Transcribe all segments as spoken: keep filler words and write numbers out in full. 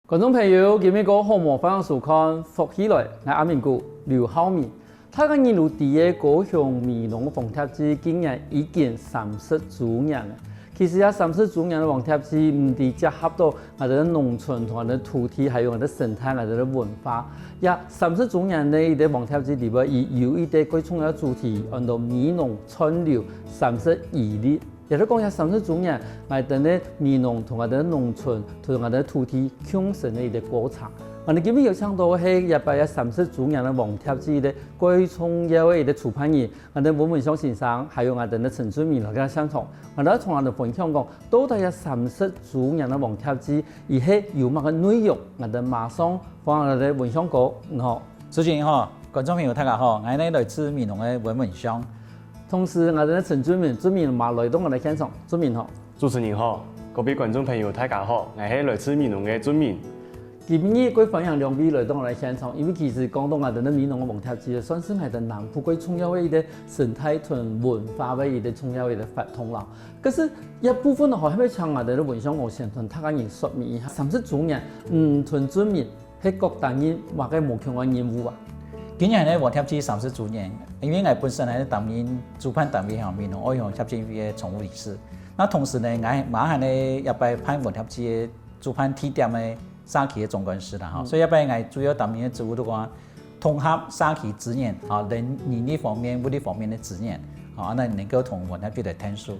觀眾朋友，今晡日過好無？歡迎收看《福氣來》，𠊎阿明哥劉浩明。大家應該都知个高雄美濃黃帖子今年已經三十週年了。其實這三十週年个黃帖子，毋單只合到𠊎兜个農村同𠊎兜个土地，還有𠊎兜个生態、𠊎兜个文化。這三十週年个一個黃帖子裡背，佢有一個最重要个主題，安到美濃串流三十一里。 也就講這三十週年，𠊎兜个美濃同𠊎兜个農村、同𠊎兜个土地共生个一個過程。𠊎兜今晡日邀請到个係這擺這三十週年个黃帖子个最重要个一個主辦人，𠊎兜溫文祥先生，還有𠊎兜个陳俊明來到現場。𠊎兜同𠊎兜分享講，到底這三十週年个黃帖子，佢係有麼个內容？𠊎兜馬上歡迎𠊎兜文祥哥，你好。 主持人好，觀眾朋友大家好，𠊎呢來自美濃个溫文祥。同時，𠊎兜个陳俊明，俊明嘛來到𠊎兜現場，俊明好。主持人好，各位觀眾朋友大家好，𠊎係來自美濃个俊明。今晡日最歡迎兩位來到𠊎兜現場，因為其實講到𠊎兜个美濃个黃帖子，算係𠊎兜南部最重要个一個生態同文化个一個重要个一個活動啦。可是這部分吼，係毋係請𠊎兜个文祥哥先同大家人說明一下，三十週年，嗯，同俊明 係各擔任麼个無共个任務啊？今年呢，黃帖子三十週年，因為𠊎本身呢擔任主辦單位吼，美濃外鄉協進會个常務理事。那同時呢，𠊎嘛還係這擺辦黃帖子个主辦地點个社區个總幹事啦吼。嗯。所以這擺𠊎主要擔任个職務就講，統合社區資源啊，人、人力方面、物力方面个資源，啊，那能夠同黃帖子來探索。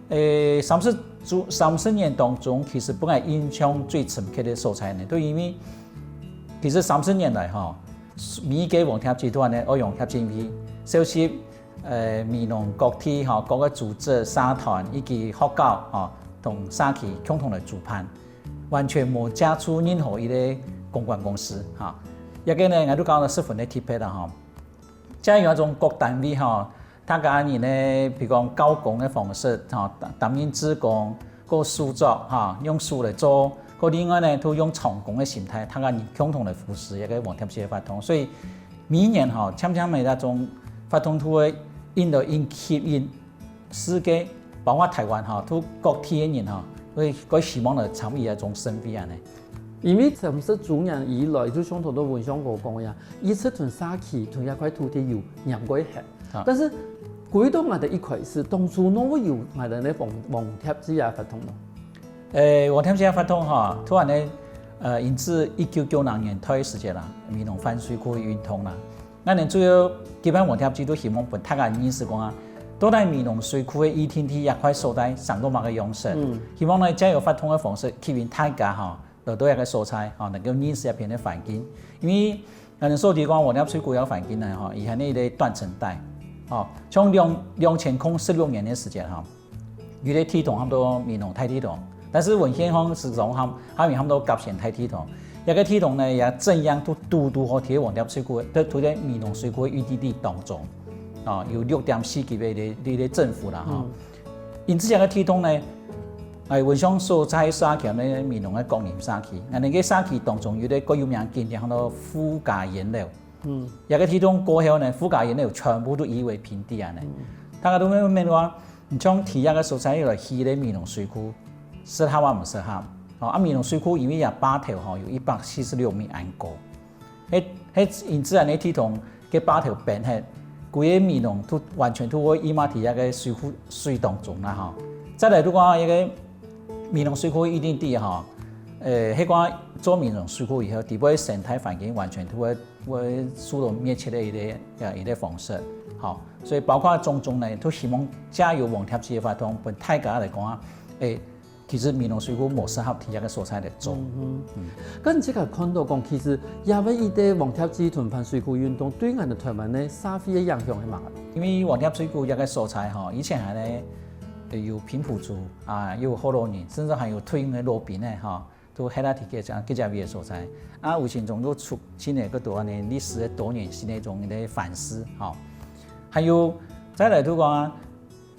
誒，三十週、三十年當中，其實分𠊎印象最深刻个所在呢，就因為其實三十年來吼，每一個黃帖子都恁呢，愛用協進會，小息，呃，美濃各地吼，各個組織、社團以及學校吼，同社區共同來主辦，完全無接觸任何一個公關公司吼。這個呢，𠊎都感到十分个特別啦吼。 這有一種各單位吼，大家人呢，比如講教工个方式吼，擔、擔任志工，過手作吼，用手來做，過另外呢，都用長工个心態，大家人共同來扶持一個黃帖子个活動。所以每一年吼，漸漸个這種活動都會引來、引吸引世界，包括台灣吼，都各地个人吼，會、會希望來參與這種盛會恁呢。 因為三十週年以來，就像頭先文祥哥講个呀，一直同社區、同這塊土地有黏過个血。啊。但是，回到𠊎兜一開始，當初哪會有𠊎兜个黃、黃帖子个活動呢？誒，黃帖子个活動吼，突然呢，呃，因為一九九零年代个時節啦，美濃反稅庫運動啦， 𠊎等主要舉辦黃帖子都希望分大家認識講啊，到底美濃水庫个預定地這塊所在生到麼个樣式。嗯。希望呢，藉由活動个方式，吸引大家吼，來到這個所在吼，能夠認識這片个環境。因為𠊎等所知講，黃帖水庫這個環境呢吼，佢還係一個斷層帶，吼，從兩、兩千空十六年个時節吼， 有个地洞喊做美濃大地洞，但是文獻上係講喊、下面喊做甲仙大地洞。這個地洞呢，也正樣都堵堵好貼黃帖水庫，都、都在美濃水庫个預定地當中，啊，有六點四級个、个、个政府啦吼。嗯。因此這個地洞呢，誒，文祥所在社區呢，美濃个國營社區，𠊎等个社區當中有个最有名景點喊做富家菸樓。 嗯。這個地洞過後呢，富家菸樓全部都夷為平地恁呢。嗯。大家都會問話，你像在這個所在來起个美濃水庫，適合還毋適合？哦，啊，美濃水庫因為這壩頭吼有一百四十六米恁高，該、該因此恁呢地洞个壩頭崩忒，規個美濃都完全都會淹沒在這個水庫水當中啦吼。再來，如果這個美濃水庫預定地吼，呃，該個做美濃水庫以後，底背生態環境完全都會 會受到滅絕个一個、呃，一個方式。好，所以包括種種呢，都希望藉由黃帖子个活動，分大家來講啊，誒，其實美濃水庫無適合在這個所在來做。嗯哼。嗯。該你自家看到講，其實這個一個黃帖子同反水庫運動，對𠊎兜台灣个社會个影響係麼个？因為黃帖水庫這個所在吼，以前還呢，呃，有平埔族啊，又有福佬人，甚至還有退隱个老兵呢，吼， 都歇在該隻、該隻位个所在。啊，有時陣又促進了較多恁呢歷史个多元性个一種个反思，吼。還有，再來就講，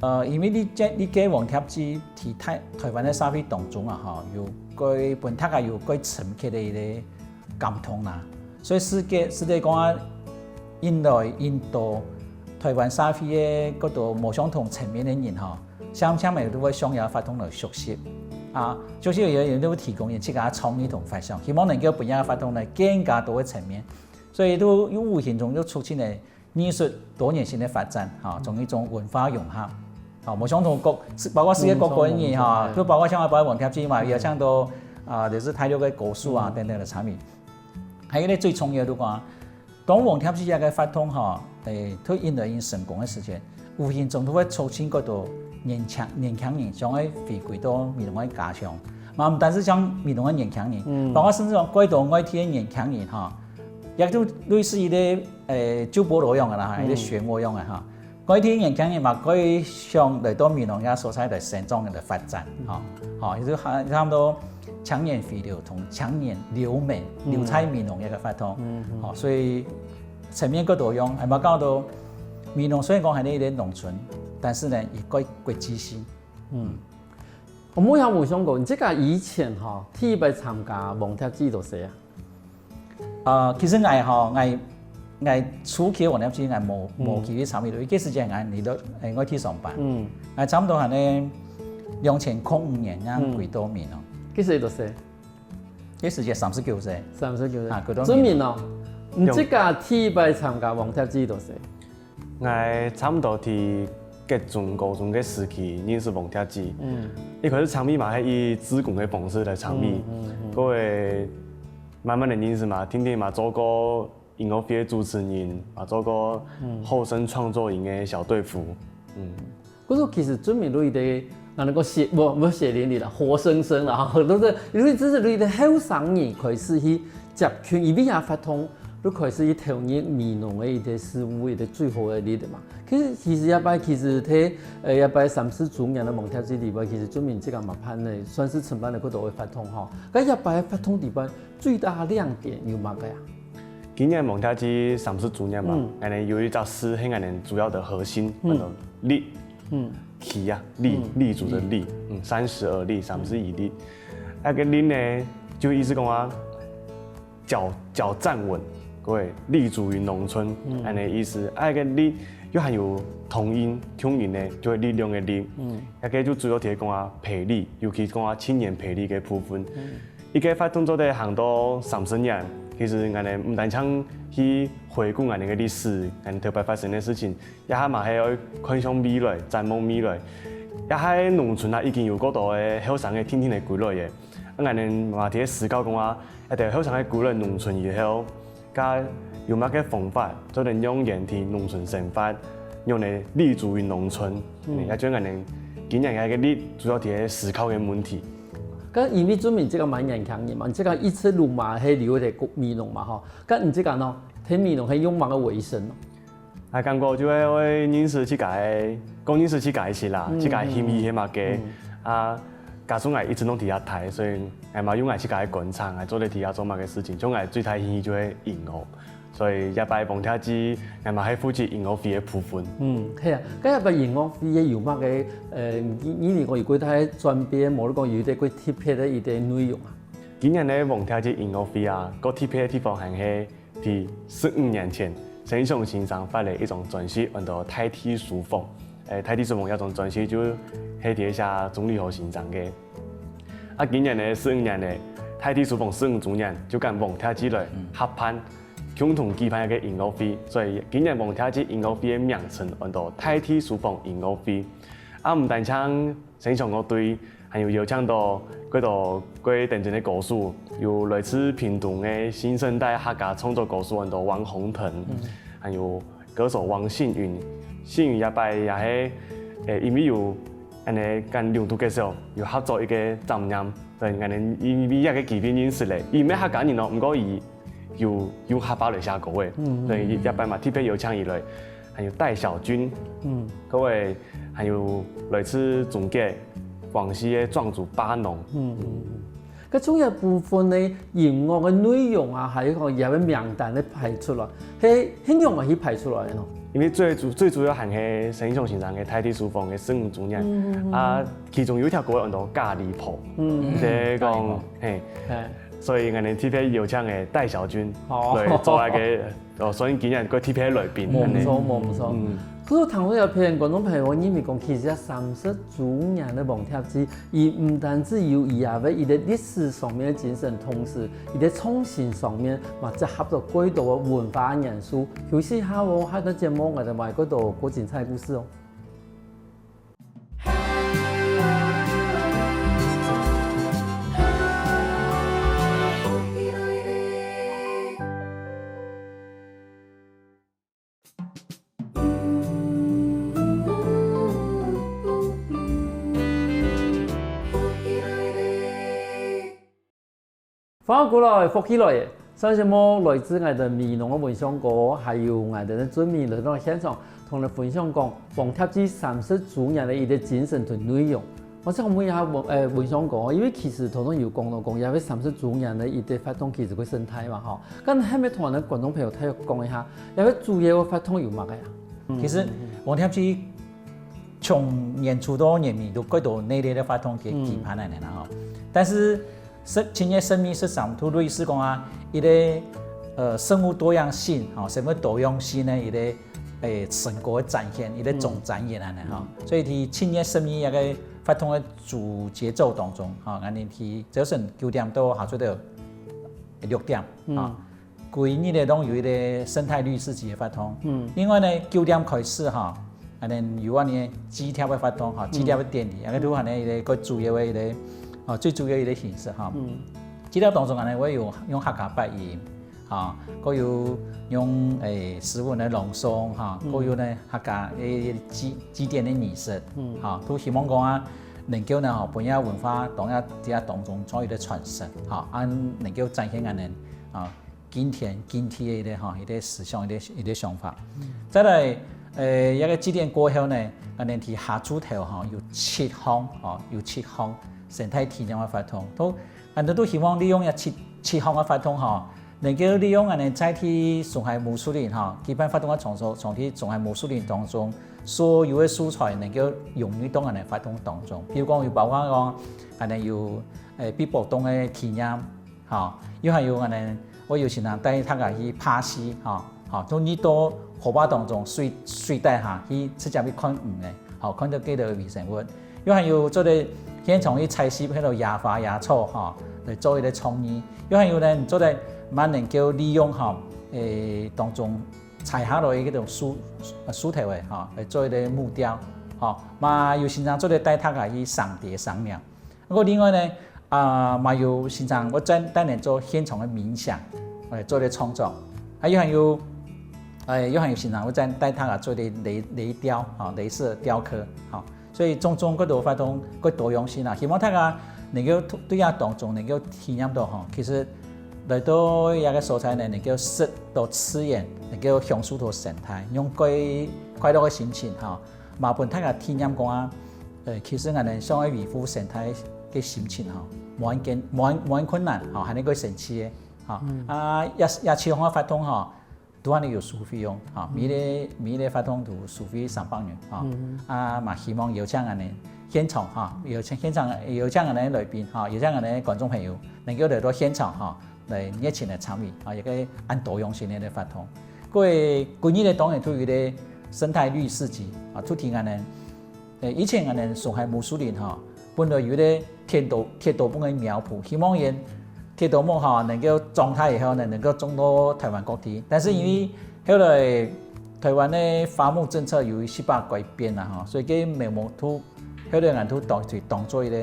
呃，因為這、這個黃帖子在台、台灣个社會當中啊，吼，有蓋分大家有蓋深刻个一個感動啦。所以世界、世界講啊，引來引導台灣社會个較多無相同層面个人吼， 漸漸个都會想要活動來熟悉。啊，就是有个人就會提供佢自家个創意同發想，希望能夠分這个活動呢更加多个層面，所以都有無形中就促進了藝術多元性个發展，哈，從一種文化融合，哈，無相同國，包括世界各國个人哈，就包括像包括黃貼子嘛，也像到啊，就是大陸个歌手啊等等个參與。還有一個最重要个話，當黃貼子這个活動哈，誒，推行到已經成功个時間，無形中都會促進更多年輕年輕人想愛回歸到美濃个家鄉。嘛，毋單是像美濃个年輕人，包括甚至講更多外地个年輕人哈，也就類似一個誒舊菠蘿樣个啦，一個漩渦樣个哈。外地年輕人嘛，可以想來到美濃个所在來生長、來發展，吼，吼，也就差差不多青年回流同青年留美、留在美濃个活動，吼，所以層面較多樣，還無講到美濃雖然講還係一個農村，但是呢，也較國際性。我問一下吳相哥，你自家以前吼，第一擺參加黃貼子係幾多歲啊？呃，其實𠊎吼，𠊎𠊎初期黃貼子𠊎無無機會參與到，該時節𠊎離到誒外地上班，嗯，𠊎差不多還係兩千空五年正歸到美濃，該時幾多歲？該時節三十九歲，三十九歲。啊，歸到美濃。明哦，你自家第一擺參加黃貼子係幾多歲？ 𠊎差毋多在國中、高中个時期認識黃貼子。嗯，一開始參與嘛係以志工个方式來參與，嗯嗯嗯，過後慢慢个認識嘛，定定嘛做過音樂會个主持人，嘛做過後生創作營个小隊服。嗯，可是其實俊明你个，啊，那個血，不不血淋淋啦，活生生啦哈，都是因為這是你个後生人開始去接近，因為也發通，你開始去投入美濃个一个事務，一个最好个例子嘛。 其實其實這擺其實在呃這擺三十週年个黃貼子裡背，其實俊明這个嘛辦呢，算是承辦了較多个活動吼。該這擺活動裡背最大个亮點有麼个啊？今年黃貼子三十週年嘛，嗯，𠊎等有一隻事係𠊎等主要个核心，嗯，叫做立，嗯，起啊，立，立足个立，嗯，三十而立，三十而立。該个立呢，就意思講啊， 腳腳站穩，各位立足於農村，恁呢意思。啊，該个力又還有同音，同音呢，就係力量个力。嗯，該个就主要提供啊培力，尤其講啊青年培力个部分。一个活動做得行到三十年，其實𠊎等毋單淨去回顧𠊎等个歷史，𠊎等頭擺發生个事情， 這下嘛係愛看向未來，展望未來。這下農村啊已經有較多个後生个定定个歸來个。啊，𠊎等嘛在思考講啊，這兜後生个歸來農村以後，該有麼个方法做得讓佢等在農村生活，讓佢等立足於農村。也就𠊎等今年个立主要在思考个問題。該因為俊明這个蠻年輕人嘛，這个一直路嘛係留在美濃嘛吼，該你這个呢，在美濃係用麼个為生呢？ 啊，感覺就係會認識自家个，講認識自家个事啦，自家个興趣係麼个。啊，加上𠊎一直攏在這待，所以𠊎嘛用𠊎自家个觀察，𠊎做得在這做麼个事情。像𠊎最大興趣就係音樂，所以這擺黃貼子𠊎嘛係負責音樂會个部分。嗯，係啊，該這擺音樂會个有麼个，呃，你你講有幾大个轉變，無你講有一個幾特別个一個內容啊？今年个黃貼子音樂會啊，較特別个地方還係 在十五年前，陳雄先生發了一張專輯，安到《大地書房》。誒，《大地書房》這張專輯就係在寫鍾理和先生个。啊，今年呢，十五年呢，《大地書房》十五週年，就跟黃貼子來合辦，共同舉辦一個音樂會。所以今年黃貼子音樂會个名稱安到《大地書房》音樂會。啊，毋單淨 生祥樂隊，還有邀請到幾多幾頂尖个歌手，有來自屏東个新生代客家創作歌手安到黃宏騰，還有歌手黃信雲。信雲這擺也係，誒，因為有恁呢跟龍都介紹，有合作一個展覽，對，恁呢因為這個機會認識咧。佢毋係客家人哦，毋過佢 有用客話來寫歌个，所以這擺嘛特別邀請佢來，還有戴小軍，嗯，各位，還有來自中國、廣西个壯族巴農，嗯，該重要部分呢，音樂个內容啊，還有講佢个名單咧排出來，係係仰般去排出來个呢？因為最主最主要還係陳雄先生个《大地書房》个十五週年，啊，其中有一條歌安到《咖哩婆》，嗯，就係講，嘿。所以𠊎等特別邀請个戴小君，哦，來做一個，哦，算今日个特別來賓，無錯，無錯。嗯，所以聽到這片，觀眾朋友，𠊎認為講，其實這三十週年个黃帖記，佢毋單止有佢个一個歷史上面个精神，同時佢个創新上面，嘛結合到過多个文化元素。休息一下哦，下段節目𠊎等還過多過精彩个故事哦。 歡迎過來，福氣來了！上節目來自𠊎等美濃个文祥哥，還有𠊎等个俊明來到現場，同𠊎等分享講黃帖記三十週年个一個精神同內容。𠊎想問一下文，呃，文祥哥，因為其實頭先有講到講，這個三十週年个一個活動其實會盛大嘛，吼。該你係毋係同𠊎等觀眾朋友大約講一下，這個主要个活動有麼个啊？其實黃帖記從年初到年尾都幾多系列个活動个舉辦來呢，吼。但是 十，七月十二、十三，就類似講啊，一個，呃，生物多樣性，吼，生物多樣性个一個，誒，成果个展現，一個總展演恁呢，吼。所以在七月十二這個活動个主節奏當中，吼，𠊎等在朝晨九點到下晝个六點，吼，嗯。 歸日个攏有一個生態綠市集个活動。嗯。另外呢，九點開始吼，𠊎等有恁呢个祭帖个活動吼，嗯。祭帖个典禮，這個都恁呢一個最主要个一個，哦，最主要一個形式吼。嗯。祭帖當中恁呢會有用客家八音，吼，還有用，誒，詩文个朗誦吼，嗯。還有呢客家个祭，祭典个儀式，嗯。吼，都希望講啊，能夠呢吼，分這文化當下在當中做一個傳承，吼，啊，能夠展現𠊎等，啊， 今天，今天个一個吼，一個思想，一個，一個想法。嗯。再來，呃，這個祭典過後呢，𠊎等在下晝頭吼，有七項，吼，有七項生態體驗个活動。都，𠊎等都希望利用這七，七項个活動吼，能夠利用𠊎等在地松海木樹林吼，舉辦活動个場所，從地松海木樹林當中所有个素材，能夠融入到𠊎等活動當中。比如講，有包括講，𠊎等有，呃，百寶洞个體驗， 吼，又還有𠊎等，𠊎有時啊帶大家去爬溪，吼，吼，就你到河壩當中水，水底下去直接去看魚呢，吼，看到幾多微生物。又還有做得現場去採集該兜野花野草，吼，來做一個創意。又還有呢，做得還能夠利用，吼，誒，當中採下來个該種樹，樹頭个，吼，來做一個木雕，吼，嘛有時啊做得帶大家去賞蝶賞鳥。 不過另外呢，啊，嘛有先生，𠊎專，專門做現場个冥想，誒，做个創作。還有還有，誒，又還有先生，𠊎專帶大家做个雷，雷雕，吼，雷射雕刻，吼。所以種種各種活動，各多樣性啊，希望大家能夠對這當中能夠體驗到吼，其實來到這個所在呢，能夠食到自然，能夠享受到生態，用快，快樂个心情吼，嘛分大家體驗講啊， 呃，其實𠊎等想愛維護生態个心情吼，無恁簡，無恁，無恁困難吼，還係過神奇个吼。啊，也，也七項个活動吼，都還係有收費用吼，每個，每個活動都收費三百元吼。啊，嘛希望邀請𠊎等現場吼，邀請現場，邀請𠊎等來賓吼，邀請𠊎等觀眾朋友能夠來到現場吼，來熱情來參與啊，一個恁多樣性个活動。過今日呢，當然都有一個生態綠市集啊，就在𠊎等 誒，以前𠊎等松海木樹林吼，本來有一個鐵道，鐵道網个苗圃，希望用鐵道網吼，能夠種大以後呢，能夠種到臺灣各地。但是因為後來臺灣个伐木政策有一息仔改變啦吼，所以該苗圃都，後來𠊎都當，當做一個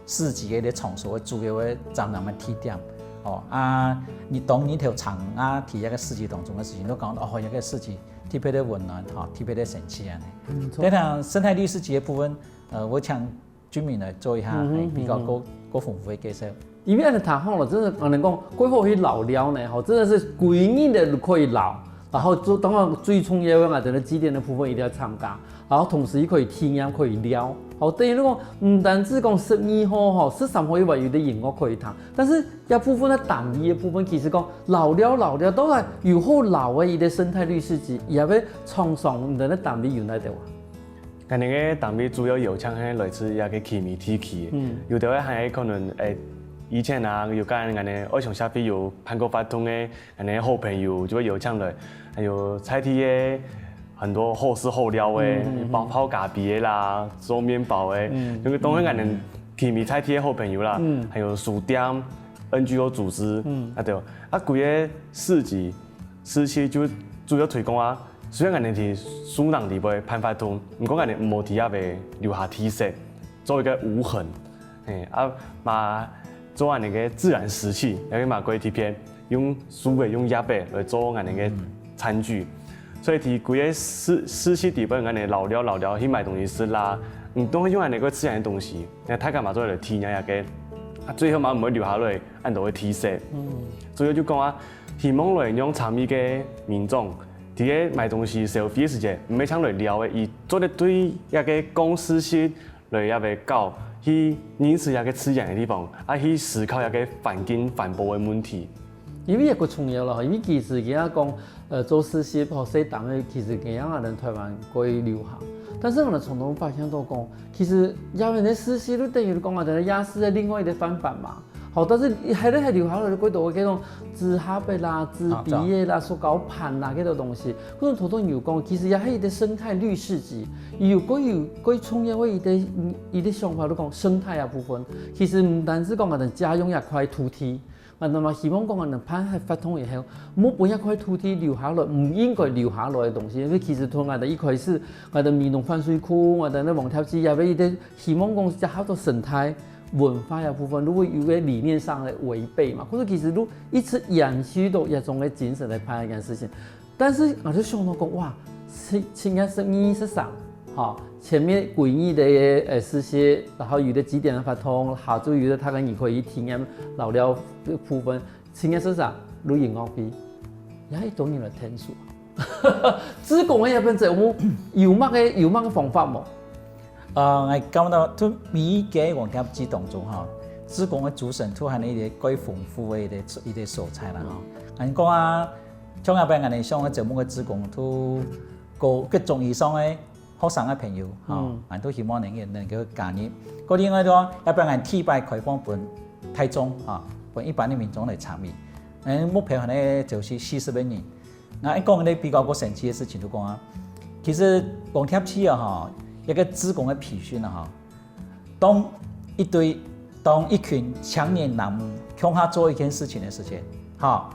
市集个一個場所，主要个展覽个地點。哦，啊，你當日頭長啊，在這個市集當中个時間，都講哦，這個市集 特別个溫暖，吼，特別个神奇恁呢。嗯，著。在談生態綠市集个部分，呃，𠊎請俊明來做一下，嗯哼，誒，比較，嗯哼，較，較豐富个介紹。因為恁呢談好了，真的，可能講，過好去遶尞呢，吼，真的是歸日都可以遶，然後做，當然最重要个，𠊎等个祭典个部分一定要參加，然後同時也可以體驗，可以遶。吼，等於講，毋單止講十二號，吼，十三號以外有个音樂可以聽，但是 這部分个單位个部分，其實講遶尞遶尞，當然有好遶个一個生態綠市集，也會廠商你等个單位有哪兜啊？𠊎等个單位主要邀請係來自這個旗美地區个，嗯，有兜个還係可能，誒，以前啊，有跟𠊎等愛鄉協會有辦過活動个，𠊎等好朋友就會邀請來，還有在地个很多好食好料个，嗯嗯嗯。包泡咖啡个啦，做麵包个，嗯。因為當然𠊎等平時在地个好朋友啦，嗯。還有書店、N G O組織，嗯。啊對，啊，規个市集、市集就主要推廣啊，雖然𠊎等在樹林裡背辦活動，毋過𠊎等無在該位留下特色，做一個無痕。 嘿，啊，嘛做恁呢个自然食器，也去買過一片，用樹仔、用葉仔來做恁呢个餐具。所以在規个市，市集裡背，恁呢遶尞遶尞去買東西食啦，你都會用恁呢个自然个東西，那大家嘛做得體驗一下个，啊，最後嘛毋會留下來恁多个特色。所以就講啊，希望來讓參與个民眾，在該買東西消費个時節，毋係淨來尞个，佢做得對該个講事實 來這位搞，去認識這个自然个地方，啊，去思考這个環境環保个問題。因為也較重要咯，因為其實佢講，呃，做事實吼，細膽个，其實佢講啊，咱台灣過流行，但是𠊎等常常發現到講，其實這位个事實就等於講啊，咱夜市个另外一個翻版嘛。 好，但是還咧還留下來過多个該種紙盒仔啦、紙杯仔啦、塑膠盤啦，該種東西。可能頭頭有講，其實也係一個生態綠市集，有過有過重要个一個一個想法，就講生態啊部分。其實毋單止講𠊎等家用這塊土地，𠊎等嘛希望講𠊎等辦活動以後，莫分這塊土地留下來，毋應該留下來个東西。因為其實從𠊎等一開始，𠊎等美濃反水庫，𠊎等个黃貼市，也係一個希望講結合到生態 文化个部分，如果有个理念上个違背嘛，或者其實都一直延續到這種个精神來辦一件事情。但是𠊎就想到講，哇，七，七月十二、十三，吼，前面幾日个，呃，事實，然後有个幾點个活動，下晝有个大家你可以體驗遶尞个部分，七月十三，露營樂會，也係多人來聽說。志工个也變成有，有麼个，有麼个方法無？ 呃，𠊎感覺到在每一个黃貼市當中吼，志工个組成都還有一個蓋豐富个一個，一個所在啦吼。𠊎講啊，像這擺𠊎等上个節目个志工都各，各種以上个學生个朋友吼，嗯。𠊎都希望能夠，能夠加入。過另外个話，這擺𠊎第一擺開放分大眾啊，分一般个民眾來參與。𠊎目標可能就是四十个人。 𠊎講个比較過神奇个事情，就講啊，其實黃貼市啊吼，一個志工个培訓啊吼，當一堆，當一群青年男女共下做一件事情个時節，吼，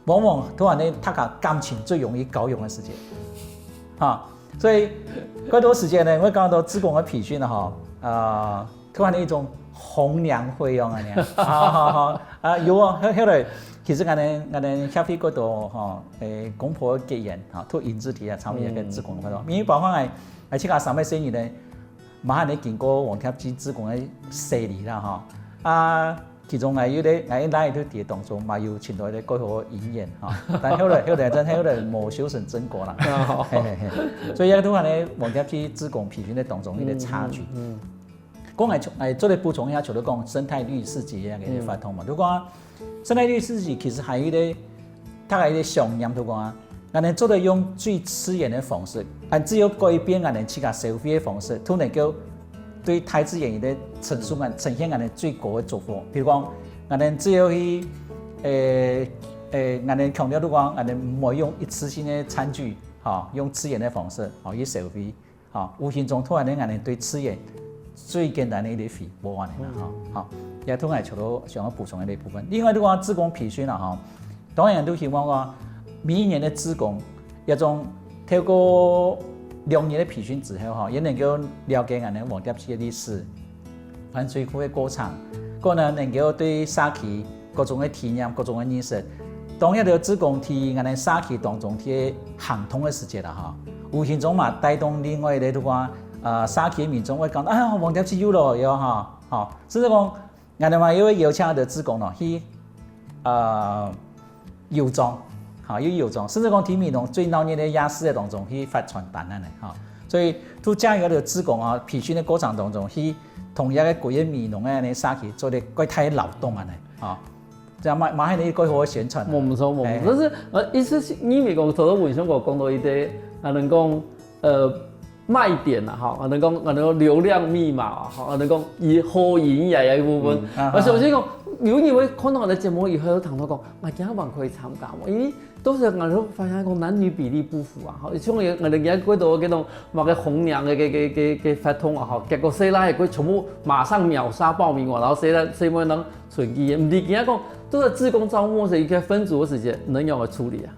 往往突然間大家感情最容易交融个時節，吼，所以過多時間呢，𠊎講到志工个培訓啊吼，呃， 突然一種紅娘會用啊，啊，好，好，啊，有哦，後，後來，其實𠊎等，𠊎等協會過多吼，誒，公婆个結緣，哈，都引致底下參與一個志工活動。因為包括𠊎，𠊎自家三個細人呢，嘛還經過黃貼市志工个洗禮啦，哈。啊，其中𠊎有个，𠊎个倈仔在當中嘛有尋到一個蓋好个姻緣，哈。但後來，後來真後來無修成正果啦。嘿嘿嘿。所以這個都還呢，黃貼市志工培訓个當中一個插曲。 講來，誒，做得補充一下，除了講生態綠市集个一個活動嘛，就講生態綠市集其實還有一個，大家一個想念，就講啊，𠊎等做得用最自然个方式，啊，只有改變𠊎等自家消費个方式，都能夠對大自然一個呈現𠊎，呈現𠊎等最高个祝福。比如講，𠊎等只有去，誒，誒，𠊎等強調就講，𠊎等毋會用一次性个餐具，吼，用自然个方式，吼，去消費。 吼，無形中突然間𠊎等對自然最簡單个一個回報恁樣啦，吼，吼，也同𠊎除了想要補充个一部分。另外，你講志工培訓啦，吼，當然都希望講每一年个志工，這種透過兩年个培訓之後，吼，也能夠了解𠊎等黃貼市个歷史，反水庫个過程，過呢能夠對社區 各種个體驗，各種个認識。當這兜志工在𠊎等社區當中去行動个時節啦，吼，無形中嘛帶動另外一個，就講，呃，社區民眾會講，啊，黃貼市又來喲，吼，吼，甚至講，𠊎等嘛又會邀請這兜志工咯，去，呃，遊莊，吼，去遊莊，甚至講在美濃最鬧熱个夜市个當中去發傳單恁樣，吼。所以，就這樣一個志工啊，培訓个過程當中，去同這個規個美濃个恁樣社區做了蓋大个勞動恁樣，吼。 這樣嘛，嘛還有一個好个宣傳啊。無毋著，無毋著。嘿，嘿。但是，呃，意思係，你咪講，頭先文雄哥講到一個，啊，人講，呃，賣點啦，吼，啊，人講，啊，人講流量密碼啊，吼，啊，人講以好贏也有一部分。嗯，啊，啊，相信講，有人會看到𠊎个節目以後，就談到講，𠊎今下還可以參加無？因為到時𠊎就發現講男女比例不符啊，吼，像𠊎，𠊎等今下過到該種麼个紅娘个个个个个活動啊，吼，結果細倈个全部馬上秒殺報名啊，然後細倈細妹人存疑，毋知今下講，都係志工招募時，一個分組个時間，能仰般處理啊？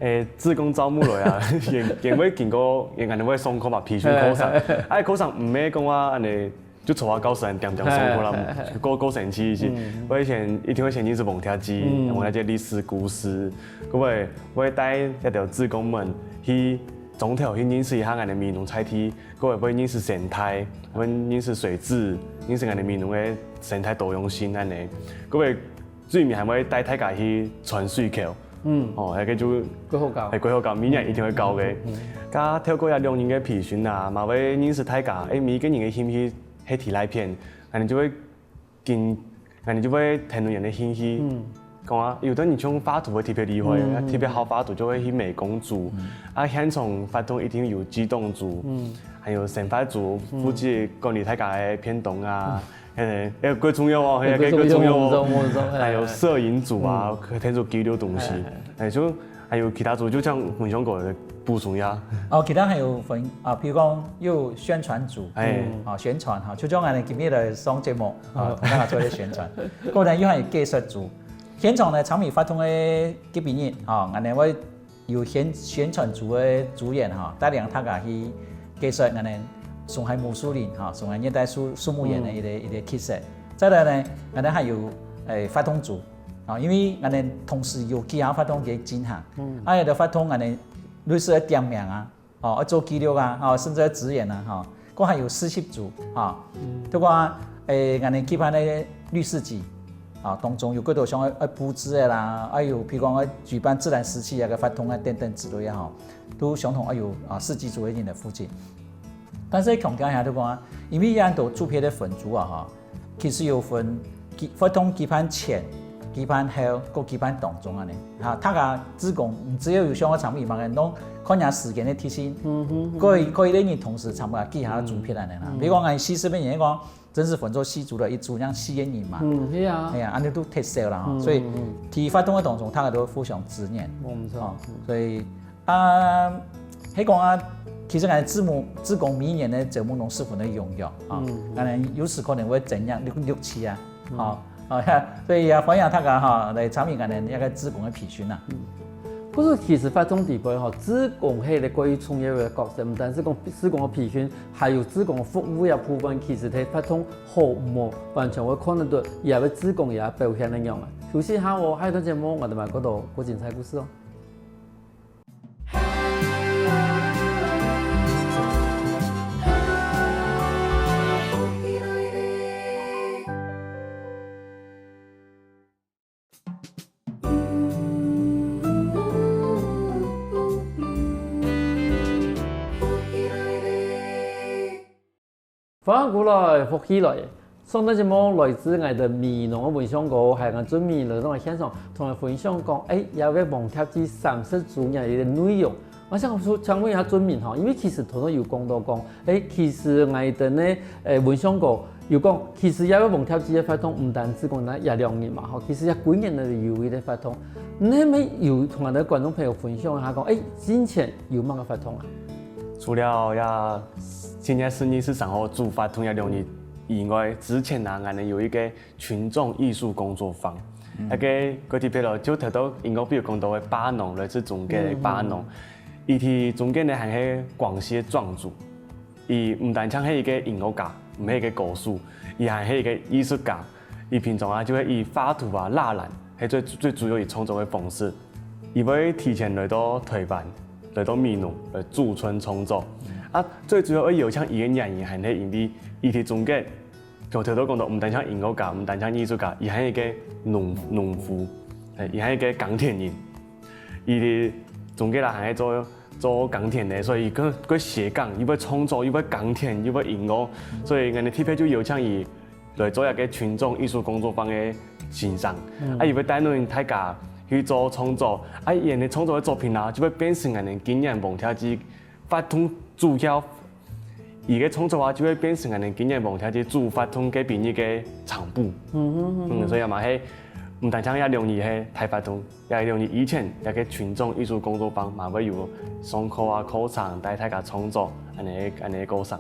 誒，志工招募來啊，因因為經過，因為𠊎會上課嘛，培訓課程，啊，課程毋係講話恁呢。 就坐下教室定定上課啦，嘿，嘿，嘿。過過神奇一些。嗯。𠊎以前一定會先認識黃鐵枝，嗯。黃鐵枝歷史故事，各位會帶這條志工們去中頭去認識一下𠊎个美濃在地，各位會認識生態，會認識水質，認識𠊎个美濃个生態多樣性恁呢。各位最尾還會帶大家去穿水溝，嗯。哦，那個就過好搞。係過好搞，每年一定會搞个。嗯，嗯，嗯。該透過這兩日个培訓啊，嘛會認識大家，誒，每一個人个興趣 係在哪片，𠊎等就會跟，𠊎等就會聽到人个興趣。嗯。講啊，有个人像畫圖會特別厲害，嗯，啊，特別好畫圖就會去美工組，嗯。啊，現場活動一定有機動組，嗯。還有生活組，嗯。負責管理大家个便當啊，嗯。嘿，那個最重要哦，嘿，那個最重要哦。沒錯，沒錯，沒錯，嘿。還有攝影組啊，嗯。可以做記錄東西。嘿，嘿，嘿。 哎，就還有其他組，就像文雄哥个補充一下。哦，其他還有分，啊，譬如講有宣傳組，哎。啊，宣傳哈，就像𠊎等今日來上節目，啊，哦。同大家做一個宣傳。過來又還有解說組，現場呢，參與活動个隔壁日，啊，𠊎等會有宣，宣傳組个組員哈，帶領大家去解說𠊎等松海木樹林哈，松海熱帶樹，樹木園个一個，嗯。一個特色。再來呢，𠊎等還有，誒，活動組， 啊，因為𠊎等同時有幾下活動个進行，嗯。啊，有个活動𠊎等類似愛點名啊，哦，愛做記錄啊，哦，甚至愛支援啊，哈，過還有實習組，哈，嗯。就講，誒，𠊎等舉辦个綠市集，啊，當中有幾多項愛，愛佈置个啦，還有譬如講愛舉辦自然時期个活動啊，等等之類个哈，都相同愛有，啊，市集組个人來負責。但是強調一下，就講啊，因為有恁多組別个分組啊，哈， 其實有分舉，活動舉辦前、舉辦後，過舉辦當中恁呢。哈，大家志工，嗯，只要有想愛參與麼个，攏看下時間个特性，嗯哼，嗯哼。可以，可以恁呢同時參加幾下組別恁呢啦。嗯。比如講，𠊎四十个人講，真係分做四組个，一組像四个人嘛。嗯，係啊。係啊，恁呢都忒少啦，哈。嗯，所以，嗯，嗯。在活動个當中，大家都互相支援。嗯，毋錯。哦，嗯。所以 啊，係講啊，其實𠊎志工，志工每一年个招募攏十分个踴躍啊，嗯。當然有時可能會增加六，六七啊，嗯。吼，啊，所以也歡迎大家哈來參與𠊎等這個志工个培訓啊。嗯。不過其實活動底背吼，志工係一個過於重要个角色，毋單係講志工个培訓，還有志工个服務个部分，其實在活動好毋好，完全會看得到，也會志工也表現个樣啊。休息一下哦，下一段節目𠊎等還過多過精彩故事哦。 歡迎過來，福氣來！上段節目來自𠊎等美濃个文雄哥，還有𠊎俊明來到𠊎現場，同𠊎分享講，誒，這個黃貼子三十週年个內容。𠊎想說，請問一下俊明吼，因為其實頭先有講到講，誒，其實𠊎等呢，誒，文雄哥有講，其實這個黃貼子个活動毋單止講那一兩日嘛，吼，其實這幾年來有一個活動，你係毋係有同𠊎等觀眾朋友分享一下講，誒，進前有麼个活動啊？ 除了這七月十二、十三號主活動這兩日以外，之前啊，𠊎等有一個群眾藝術工作坊。嗯。該個具體別了，就頭到應該比如講到个巴農，來自中國个巴農。嗯，嗯。佢在中國呢，還係廣西个壯族。佢毋單淨係一個音樂家，毋係一個歌手，佢還係一個藝術家。 佢平常啊，就係以畫圖啊、納涼，係最，最主要佢創作个方式。佢會提前來到臺灣，來到美濃，來駐村創作。啊，最主要愛邀請佢个原因，還係因為佢在中國，就頭頭講到，毋單淨音樂家，毋單淨藝術家，佢還係一個農，農夫，誒，佢還係一個耕田人。佢在中國啦，還係做，做耕田个，所以佢，佢斜槓，又會創作，又會耕田，又會音樂，所以𠊎等特別就邀請佢 來做一個群眾藝術工作坊个先生。嗯。啊，佢會帶領大家去做創作，啊，佢个創作个作品啊，就會變成𠊎等今年黃貼子活動主要佢个創作啊，就會變成𠊎等今年黃帖節主活動个平日个場佈。嗯，所以嘛係，毋單淨這兩日係大活動，這兩日以前，這个群眾藝術工作坊嘛會有上課啊、課程，帶大家創作，恁呢恁呢个過程。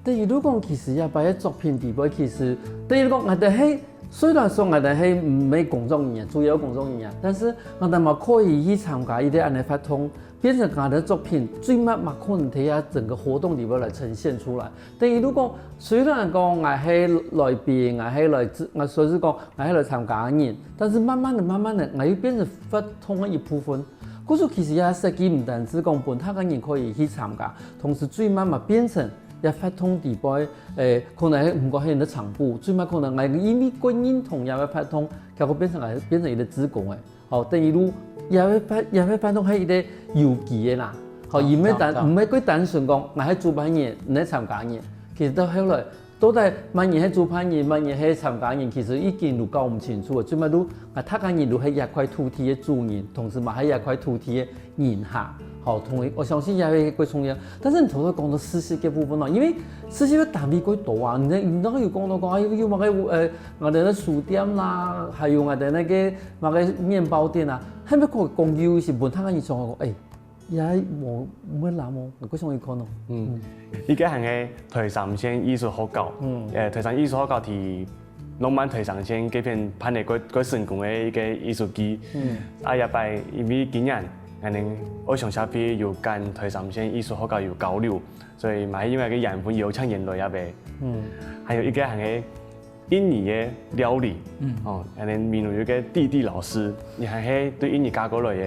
等於講，其實這擺个作品底背，其實等於講，𠊎等係雖然說𠊎等係毋係工作人員，主要工作人員，但是𠊎等嘛可以去參加一個恁呢活動，變成𠊎等个作品最慢嘛可能在這整個活動底背來呈現出來。等於講，雖然講𠊎係來賓，𠊎係來自，𠊎雖然講𠊎係來參加个人，但是慢慢的、慢慢的，𠊎又變成活動个一部分。故所其實這設計毋單淨講分大家人可以去參加，同時最慢嘛變成這活動底背，誒，可能係毋管係人个場佈，最慢可能𠊎因為過認同這個活動，結果變成𠊎變成一個志工誒。 吼，等於講，這個活，這個活動係一個有機个啦。吼，哦，佢毋係單，哦，哦。毋係過單純講，𠊎係主辦人，你係參加人。其實到後來，到底麼人係主辦人，麼人係參加人，其實已經都搞毋清楚了。最尾都，啊，大家人都係這塊土地个主人，同時嘛係這塊土地个人客。吼，同意，𠊎相信這個過重要。但是你頭先講到事實个部分咯，因為事實个單位過多啊，你，你那個有講到講，哎，有麼个，呃，𠊎等个書店啦，還有𠊎等个 麼个麵包店啊，還毋過講究係分大家人想講，哎，也無，無人哦，𠊎過想去看哦。嗯，一個還係台三線藝術學校，嗯，呃，台三線藝術學校在浪漫台三線該片辦个過，過成功个一個藝術季。嗯，啊，這擺因為今年，𠊎等愛鄉協會有跟台三線藝術學校有交流，所以嘛係因為這個緣分邀請佢來這位。嗯，還有一個還係 印尼个料理，嗯，哦，𠊎等美濃有個弟弟老師，佢還係對印尼嫁過來个，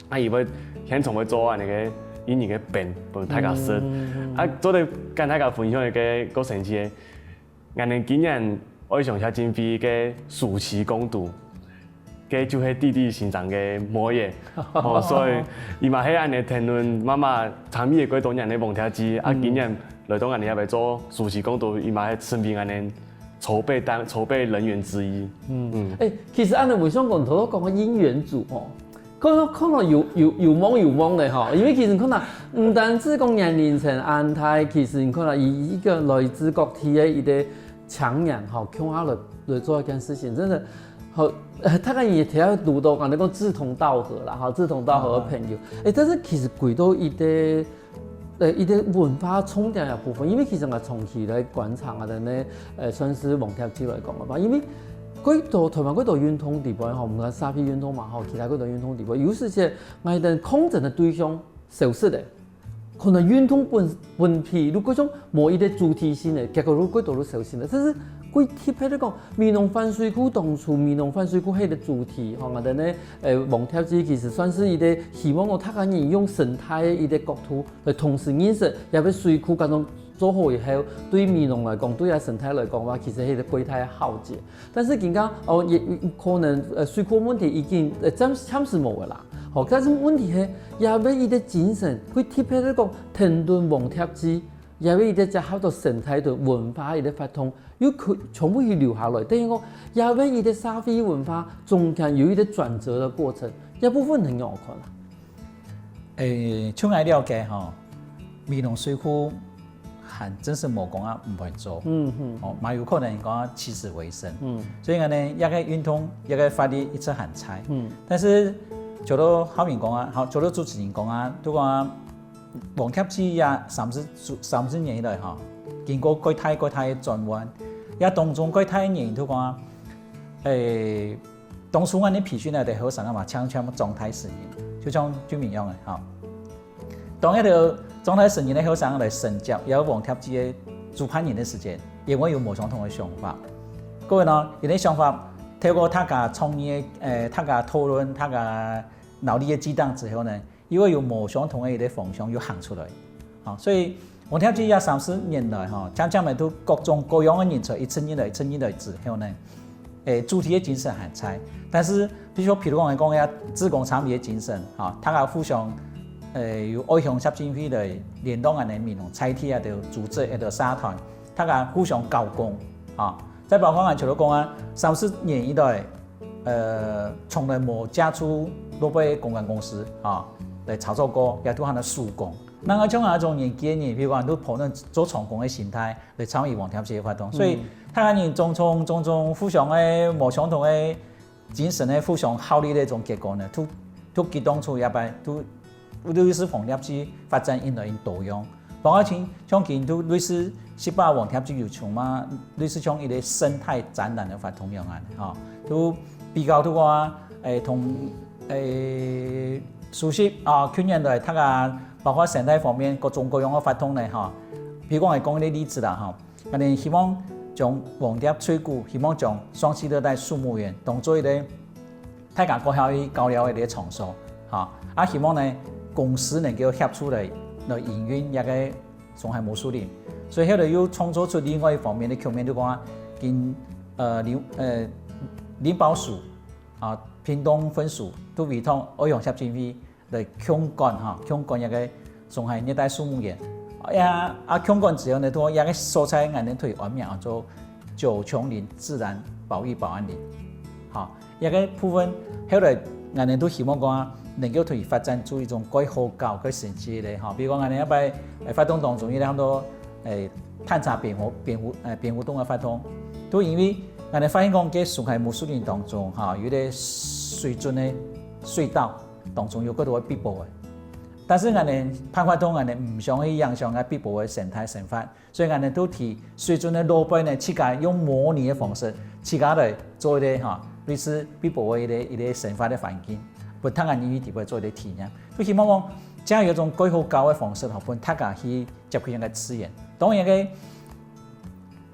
啊，佢會現場會做恁呢个印尼个餅分大家食，嗯，啊，做得跟大家分享一個過神奇个，𠊎等今年愛鄉協進會个暑期共讀，該就係弟弟先生个妹仔，哦，所以佢嘛係恁呢聽論媽媽參與个過多年个黃帖節，啊，嗯，今年來到𠊎等這位做暑期共讀，佢嘛係成為𠊎等 籌備單，籌備人員之一。嗯，嗯，哎，其實恁呢，𠊎想講，頭先講个應援組吼，可能，可能有，有，有望有望个吼，因為其實你看啊，毋單淨講年齡層恁大，其實你看啊，以一個來自各地个一個青年吼，共下來，來做一件事情，真的，好，呃，大家也提到堵到，可能講志同道合啦，哈，志同道合个朋友。哎，但是其實歸到一個 呃，一個文化重點个部分，因為其實𠊎長期來觀察𠊎等呢，呃，算是黃帖節來講个話，因為過多，台灣過多運動底背吼，毋管社會運動嘛吼，其他過多運動底背，有時節𠊎等抗爭个對象消失了，可能運動本，本體，如果講無一個主體性个，結果如果過多都消失了。但是過特別來講，美濃反水庫當初美濃反水庫係个主體吼，𠊎等呢，呃，黃帖節其實算是一個希望講大家人用生態个一個角度 來同時認識，這個水庫該種做好以後，對美濃來講，對這生態來講个話，其實係一個過大个浩劫。但是今下，哦，也，也可能，呃，水庫問題已經，呃，暫，暫時無个啦。好，但是問題係，這個一個精神，會特別來講，停頓黃帖節，這個一個結合到生態同文化个一個活動，又可，全部又留下來。等於講，這個一個社會文化中間有一個轉折个過程，這部分你仰般看啊？ 誒，像𠊎了解吼，美濃水庫還真係無講啊毋會做，嗯哼，哦，嘛有可能講啊起死回生。嗯，所以講呢，這個運動，這個法律一直還在。嗯，但是，就如浩明講啊，好，就如主持人講啊，就講啊，黃帖節啊，三十，三十年以來吼，經過過大過大个轉彎，這當中過大个原因就講啊，誒， 當初𠊎等培訓來个後生啊嘛，像，像張大成人，就像俊明樣个吼。當該兜張大成人个後生來承接，也有黃帖節个主辦人个時間，因為有無相同个想法。各位呢，佢个想法，透過大家創意个，呃，大家討論，大家腦力个激盪之後呢， 因為有無相同个一個方向又行出來。啊，所以黃帖節這三十年來吼，漸漸个都各種各樣个人才一直入來，一直入來之後呢，誒，主體个精神還在。但是，比如說，譬如講，講个志工參與个精神，哈，大家互相，誒，有愛鄉協進會來聯絡恁呢美濃在地个組織个社團，大家互相交工，啊，再包括𠊎除了講啊，三十年以來， 呃，從來無接觸落背公關公司，啊，來操作過，也都喊做手工。另外像𠊎這種年紀个人，譬如講，都可能做長工个心態來參與黃帖節个活動，所以大家人種種種種互相个無相同个精神个互相效力个一種結果呢，都都激動出一擺，都類似黃帖節發展越來越多樣。包括像像今都類似十八黃帖節有像嘛，類似像一個生態展覽个活動樣啊，吼，都比較都講啊，誒同誒熟悉啊，近年來大家包括生態方面各種各樣个活動呢，吼，譬如講來講一個例子啦，吼。 𠊎等希望將黃帖翠谷，希望將雙溪熱帶樹木園當做一個大家過去去交流个一個場所，哈，啊希望呢公司能夠協助來來營運這個松海木樹林，所以後來又創作出另外一方面个局面，就講啊，跟呃林呃林保署啊屏東分署都委託歐陽協進會 來共管哈，共管這個松海熱帶樹木園。呀，啊共管之後呢，都這個所在𠊎等推安名安做九芎林自然保育保安林。好，這個部分後來𠊎等都希望講啊，能夠推發展出一種蓋好搞、蓋神奇个哈，比如講𠊎等一擺活動當中，有當多誒探查珊瑚、珊瑚誒珊瑚洞个活動，都因為𠊎等發現講，該松海木樹林當中哈，有一個水圳个水道。 當中有蓋多个碧波个。但是𠊎等辦活動𠊎等毋想去影響該碧波个生態生活，所以𠊎等都在水圳个路背呢，自家用模擬个方式，自家來做一個哈，類似碧波个一個一個生活个環境，分大家人去底背做一個體驗。就希望講，這樣有一種蓋好搞个方式吼，分大家去接近該个自然。當然个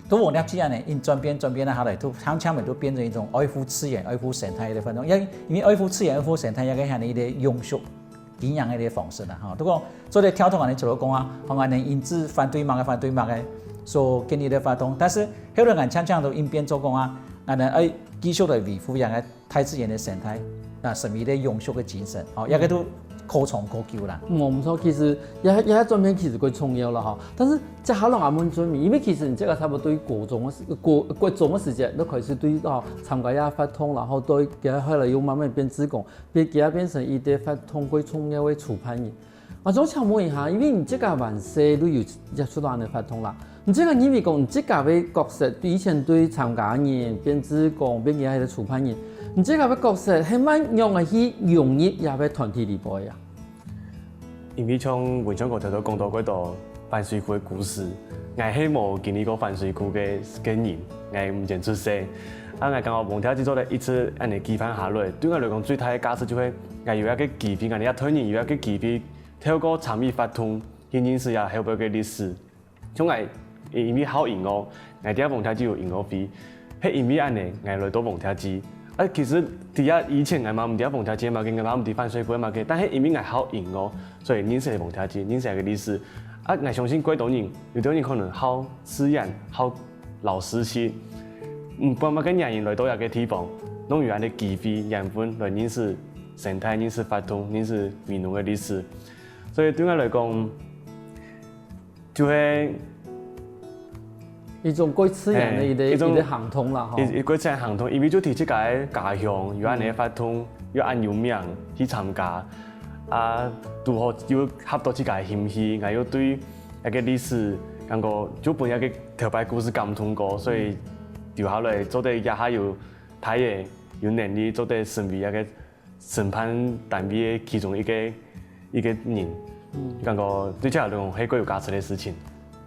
都黃帖節恁仔，因轉變轉變啊下來，都漸漸仔都變成一種愛護自然、愛護生態个活動。因因為愛護自然、愛護生態，也係恁仔一個永續經營个一個方式啦，吼。不過做得跳動恁仔，除了講啊，講恁仔因此反對麼个反對麼个，所建立个活動，但是後來𠊎漸漸都應變做講啊，𠊎等愛繼續來維護這個 大自然个生態，啊，生命个永續个精神，吼，這個都可長可久啦。嗯，無錯，其實這這轉變其實蓋重要了哈。但是接下來𠊎問俊明，因為其實你這個差不多對高中个時，高國中个時節，就開始對哦參加這活動，然後對接下來又慢慢變志工，變佢變成一個活動蓋重要个主辦人。 𠊎想請問一下，因為你自家還細就有接觸到恁仔活動啦，你自家認為講你自家个角色，對以前對參加人、變志工、變其他个主辦人，你自家个角色係仰般樣仔去融入這個團體裡背啊？因為像文昌哥頭頭講到蓋多反水庫个故事，𠊎係無經歷過反水庫个个人，𠊎毋曾出世。啊，𠊎感覺黃帖節做得一直恁仔舉辦下來，對𠊎來講最大个價值就係𠊎有一個機會，𠊎這代人有一個機會 透過參與活動去認識這後背个歷史。像𠊎因為好音樂，𠊎在黃帖節有音樂會，係因為恁仔，𠊎來到黃帖節。啊，其實在這以前，𠊎嘛毋知黃帖節嘛，𠊎嘛毋知反水庫嘛，但係因為𠊎好音樂，所以認識了黃帖節，認識了个歷史。啊，𠊎相信蓋多人，有兜人可能好自然、好老師去，毋管麼个原因來到這個地方，攏有恁仔機會、緣分來認識生態、認識活動、認識美濃个歷史。 所以對𠊎來講，就係一種蓋自然个一個一個行動啦，吼。一一蓋自然行動，因為就在自家个家鄉有恁仔个活動，又恁有名去參加，啊，堵好又合到自家个興趣，𠊎又對該個歷史感覺就分該個頭擺故事感動過，所以留下來做得這下有大个有能力做得成為該個 承辦單位个其中一個一個人，感覺對這來講係蓋有價值个事情。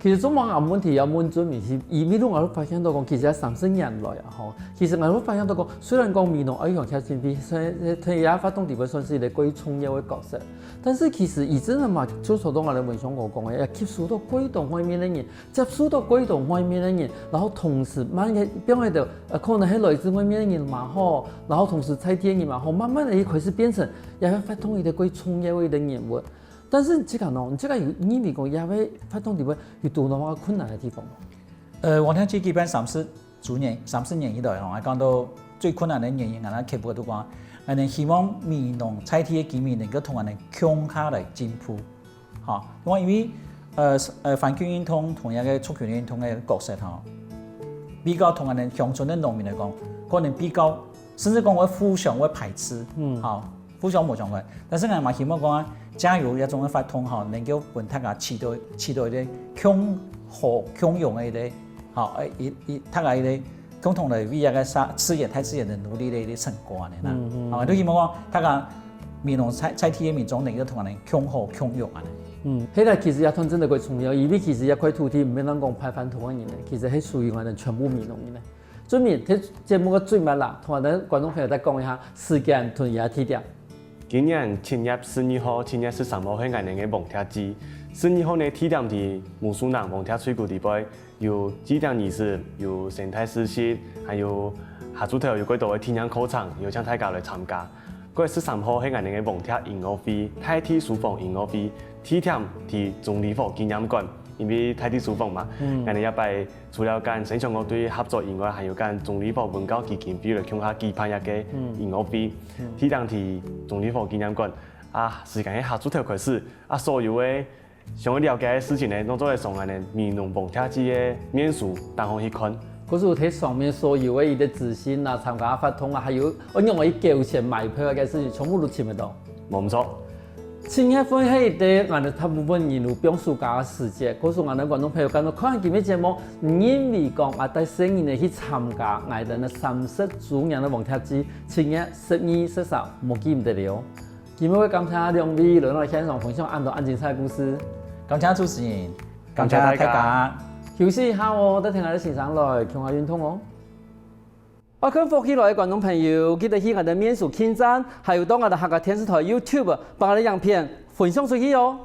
其實做麼个問題也問俊明，係因為𠊎會發現到講，其實這三十年來啊，吼，其實𠊎會發現到講，雖然講美濃愛鄉協進會算算也發動裡背算是一個蓋重要个角色，但是其實一直嘛，就像頭先𠊎等文雄哥講个，也吸收到蓋多外面个人， 接觸到蓋多外面个人，然後同時慢慢个變个，呃，可能係來自外面个人嘛吼，然後同時在地个人嘛吼，慢慢个開始變成這個活動一個蓋重要个一個人物。但是你自家呢，你自家有認為講這個活動裡背有堵到麼个困難个地方無？呃，黃帖節舉辦三十週年，三十年以來吼，𠊎講到最困難个原因，𠊎等克服个就講，𠊎等希望美濃在地个居民能夠同𠊎等共下來進步。 吼，因為因為呃呃環境運動同這個族群運動个角色吼，比較同𠊎等鄉村个農民來講，可能比較甚至講會互相會排斥，嗯，吼，互相無相關。但是𠊎嘛希望講啊，藉由這種个活動吼，能夠分大家取得取得一個共好共榮个一個，吼，誒，一一大家一個共同來為這個大自然大自然來努力个一個成果恁樣啦。嗯嗯。吼，就希望講大家美濃在在地个民眾能夠同𠊎等共好共榮恁樣。嗯，這個其實也算真个較重要，因為其實這塊土地毋免講排灣族个人呢，其實係屬於𠊎等全部美濃人呢。 最尾，在節目个最尾啦，同𠊎等觀眾朋友再講一下時間同佢个地點。今年七月十二號、七月十三號係𠊎等个黃蝶祭。十二號呢，地點在武樹林黃蝶翠谷裡背，有祭典儀式，有生態市集，還有下晝頭有幾多个體驗課程，邀請大家來參加。 九月十三號係𠊎等个黃蝶音樂會，大地書房音樂會，地點在中壢火紀念館，因為大地書房嘛，𠊎等這擺除了跟生祥樂隊合作以外，還有跟中壢火文教基金會來共下舉辦一個音樂會，地點在中壢火紀念館。啊，時間係下晝頭開始，啊，所有个 想愛了解个事情呢，攏做得上𠊎等美濃黃蝶祭个面書當中去看。故所在上面所有个一個資訊啊、參加活動啊，還有仰般去繳錢買票个事情，全部都尋得到。無毋著。七月份係一個𠊎等大部分人有放暑假个時節，故所𠊎等觀眾朋友看到看今日節目，毋認為講啊，帶細人仔去參加𠊎等个三十週年个黃蝶祭，七月十二、十三，無記毋得了哦。 今日會感謝兩位來到現場分享恁多恁精彩个故事。感謝主持人，感謝大家。休息一下哦，等𠊎等先生來，共下運動哦。愛看福氣來个觀眾朋友，記得去𠊎等面書點讚，還有到𠊎等客家電視台YouTube，幫𠊎等影片分享出去哦。